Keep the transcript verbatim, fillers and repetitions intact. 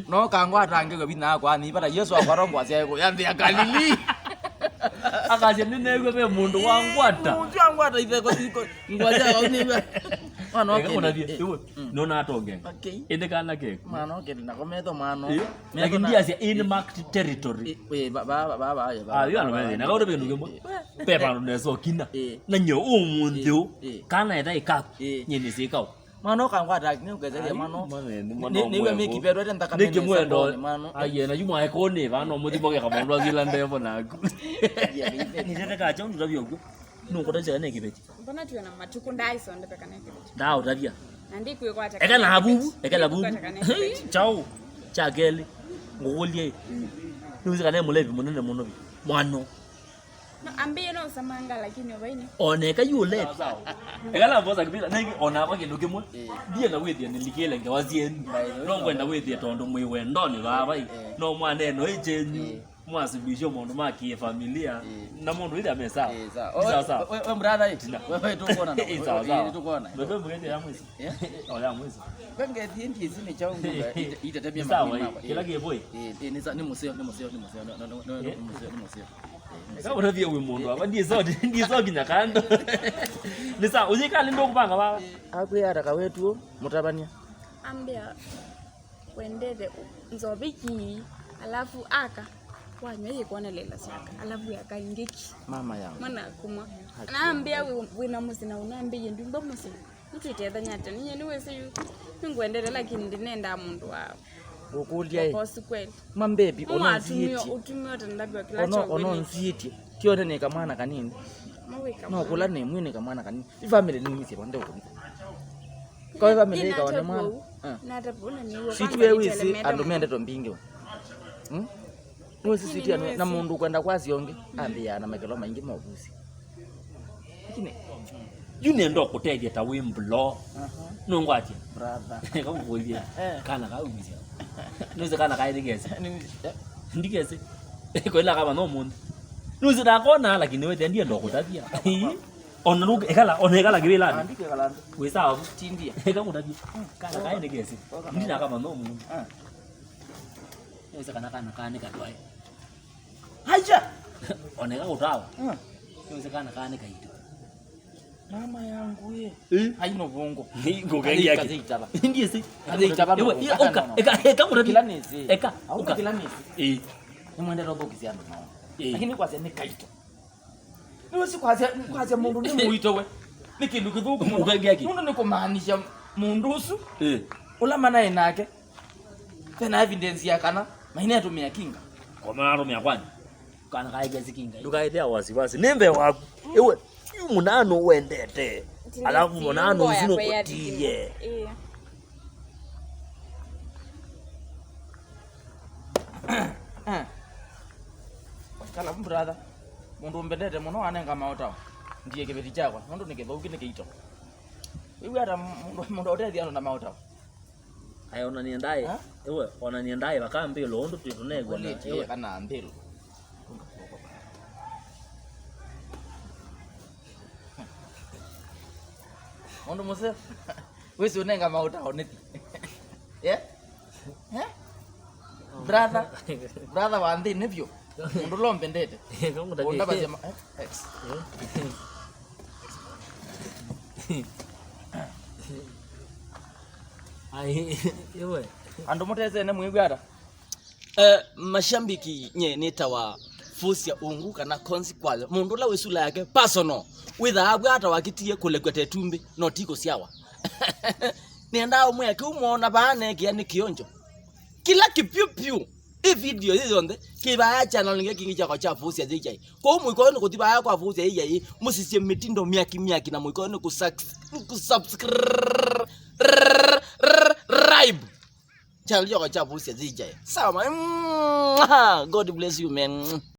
No kangwata angĩwe vinya wakwa, nĩvata Yesu akwatwa ngwasya ĩkũ ya nthĩ ya Galili. Akasya, "Nĩneew'a ve mũndũ wangwata." Mũndũ wangwata itheko, iko, ngwasya au nĩw'a. Mwana Eka ũkĩlĩ. Kũtavye, Eh, ĩwe, mm. Nona atonge. Okay. Ĩndĩ kana keku. Mwana ũkĩlĩ, nako metho mano. Eh, metho lakini na ndiasya in marked territory. Eh, eh, ba, ba, ba, ba, ba, ba, Ah, yo ba, ano ba, methĩ, na kaũndũ bĩndũ kĩmwe. Eh, eh. Pepa ndo nesa ũkina. Eh. Na nyo ũmũnthĩ ũ. Eh, eh. Kana ĩta ĩkaku. Eh. Nyie nĩsĩkao. Mwana ũkangwata, nĩ ũketheria mwana. Mwana nĩ mwana nĩwe mwevu. Mĩkipetwete nthakame. Nĩkĩ mwendo. Mwana. Aye, na yuma ekone, vano mũthimo keka mũndũ azila ndevo naku. Nĩtete kacha ũndũ tavyo ũguo. Nũkũtasya nĩ kĩveti. Mbona tuwe na matukũ ndaisonde peka na kĩveti. Nda ũtavya. Na ndikwĩkwata. Eka na vuvu, eka na vuvu. Ndikwĩkwata kana kĩveti. Chao. Cha kelĩ. Ngũkũlye. Nĩwĩsĩ kana mũlevi mũnene mũno vi. Mwano. No, ambĩĩe no ũsamanga, lakini ũvaini. Oneka yu ũleti. Sawa, sawa. Eka na mbosa kĩvila, nengi ona kwa kĩndũ kĩmwe. Eh. Ndiye na wĩthĩa nĩlikĩle ngewa syenyu. By the way, no ngwenda wĩthĩa tondũ mwĩ wendonĩ vaa vai. Eh. No mwaneno ĩ kyenyu. Eh. Mwasuluhisha maũndũ ma kĩfamilia. Eh. Na mũndũ wĩthĩa me sawa. Eh, sawa. Sawa, sawa. We, we, we brother, eh. Tina. We, we, tũkuona na. Eh, sawa, sawa. Tũkuona. Mbebe mgeni ya mwezi. Eh? Oya mwezi. Wengethie ndiĩsĩ nĩ kyaũ ngũga ite-, itetemia. Sawa, mathĩna makwa. Kĩla kĩvũĩ. Eh, eh, nĩ sa-, nĩ mũseo, nĩ mũseo, nĩ mũseo, no, no, no, no, eh? Nĩ mũseo, nĩ mũseo. Eka ũtavye wĩ mũndũ ava, ndiĩso, ndiĩso kinya kando. Nĩ sawa, ũyĩkale ndũkũvanga vava. Akwĩa ata kawetu, mũtavania. Ambĩa wendete nzoviki, alafu aka, wanywa yĩkwonelela syaka, alafu aka ingĩki. Mama yangu. Mwana kumwa. Haki. Naambĩa wĩ, wĩna mũsĩ na ũnambĩie ndumba mũsĩ. Nĩtwĩtethany'a ata? Ninyie nĩwĩsĩ yu nĩngwendete, lakini ndinendaa mũndũ wa Ngũkũlya ĩ. Kosi kweli. Mambebi, ona nziĩtye. Ũtumio tendavyo kila. Ona, ona nziĩtye. Tione nĩ kamwana kanini. Mawika. No kũla nĩ mwĩ nĩ kamwana kanini. I family nĩ mĩsĩ vande ũkũni. Kwa family ĩkawa nĩ mwana. Ah. Nata pona nĩ. Sitwe wĩsĩ andũ mendetwe mbingĩ. Hmm? Nĩwĩsĩ sitwe na mũndũ kwenda kwasya ũngĩ, ambĩaa na makelo maingĩ ma ũvusi. Lakini yu nenda ũkũtethya ta wĩ mblo. Aha. Nũngwatya. Brother. Eka ngũkũlye. Eh. Kana kaumisya. Nũsĩ kana kaĩ ndikesĩ. Nĩ-, eh. Ndikesĩ. Kwĩla kama no mũndũ. Nũsĩ ndakona, lakini wĩthĩa ndienda ũkũtavya. Ona nũk-, ekala, ona ekala kĩwĩlani. Ah, ndikekala nthĩ. Wĩ sawa vu? Tindia. Eka ngũtavye. Kana kaĩ ndikesĩ. Ndina kama no mũndũ. Ah. Nĩwĩsĩ kana kana kaa nĩ katwae. Haiya! Oneka ũtawa. Mm. Nĩwĩsĩ kana kaa nĩ kaitũ. Mama yangu ye. Eh? Haina ũvũngũ. Ngũkengia. Kathĩitava. Ndiĩsĩ. Kathĩitava. Ewe, ũka, eka, eka, kũtavye. Kila nĩsĩ. Eka, ũka. Kila nĩsĩ. Eh. Nĩmwendete ũthũkĩsya andũ nao. Eh. Lakini kwasya nĩ kaitũ. Nĩwĩsĩ kwasya, kwasya mũndũ nĩ mũito we. Nĩ kĩndũ kĩthũku mũno. Ũkengia kĩ? Nũndũ nĩ kũmaanisya mũndũ ũsu. Eh. Ũla manaĩ nake. Vena evidence ya kana mainetũmĩa kinga. Kwa maana atumia kwani? Kana kaĩ kesi kinga. Ndũkaĩthĩa wasiwasi. Nĩ mbee waku. Ewe, yu mũnano wendete. Alafu mũnano ũsu nũkũtiie. Eh. Kala brother. Mũndũ mbendete mũno anenga maũtao. Ndiye kĩveti kyakwa. Mũndũ nĩ kĩthũki nĩ kĩito. Wĩw'a ata mũndũ, mũndũ ũtethia andũ na maũtao. Aĩ, onanie ndaĩ. Ha? Ewe, onanie ndaĩ, vaka mbĩlo, ũndũ twĩ tũnegwa na, ũlĩtie ewe. Kana mbĩlo. Mũndũ mũseo. Wĩsĩ ũnenga maũta onĩthi. Eh? Eh? Brother, brother wa nthĩnĩ vyũ. Mũndũ ũla ũmbendete. Ũndavasya ma-, eh? Ex. Eh? Ai, iwe. Andũ mũtesene mwĩw'a ata? Eh, mashambiki nye nĩtawa Fusia Ungu kana Konzi Kwale. Mũndũ ũla wĩ sula yake personal. Wĩthaa abwa ata wakitie kũlekweta ĩtumbĩ, no ti kũsyawa. Nĩendaa ũmwĩa kĩu mwoona vaa neekĩa nĩ kĩonjo. Kĩla kĩpyũpyũ. Ĩ video yĩ yonthe, kĩvaa channel nĩngĩ kĩngĩ kyakwa kya Fusia J J. Kwoou mũikoyo nĩ kũthi vaa kwa Fusia J J, mũsisye mĩtindo myaki myaki na mũikoyo nĩ kũsubs-, kũsubscribe channel kyakwa kya Fusia J J. Sawa, man. God bless you, man.